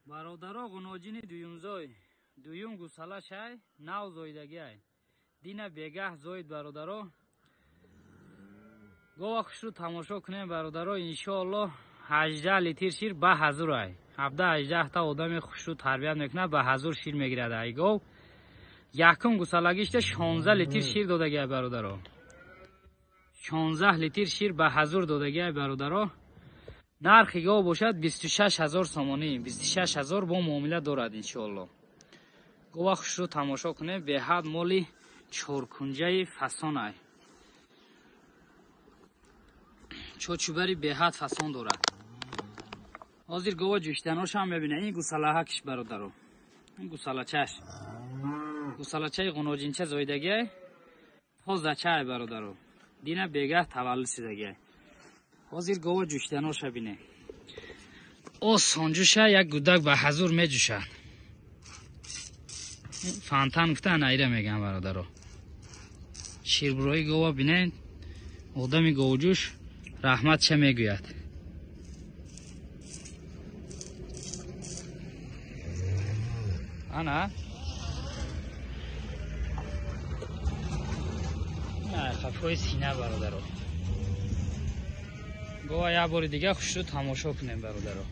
Бародаро, ғуноҷини дуюмзой, дуюм гусала шай, нав зоидагиай. Дина бегаҳ зоид, бародаро. Гова хушрӯ тамошо кунем, бародаро. Иншоаллоҳ 18 литр шир ба ҳазур ай. 17-18 та одами хушрӯ тарбият мекунад, ба ҳазур шир мегирад ай гов. Якум гусалагишта 16 литр шир додагиай, бародаро. 16 литр шир ба ҳазур додагиай, бародаро. Нархи гов бошад 26 ҳазор сомонӣ, 26 ҳазор бо муомила дорад, иншоаллоҳ. Гова хушрӯ тамошо кунем, беҳад моли чоркунҷаи фасонай. Чочубари беҳад фасон дорад. Ҳозир гова ҷӯшиданошам мебинем. Ин гусалаҳакиш, бародаро. Ин гусалачаш. Гусалачаи ғуноҷинча зоидагиай. Тозачай, бародаро. Дина бегаҳ таваллуд шудагиай. Ҳозир гова ҷӯшиданоша бинем. Осон ҷӯша, як гудак ба ҳазур меҷӯшад. Фонтан гуфтан айра мегӯям, бародаро. Ширбурои гова бинед, одами говҷӯш раҳмат ча мегӯяд. Ана қафои сина, бародаро. Гова як бори дига хушрӯ тамошо кунем, бародаро.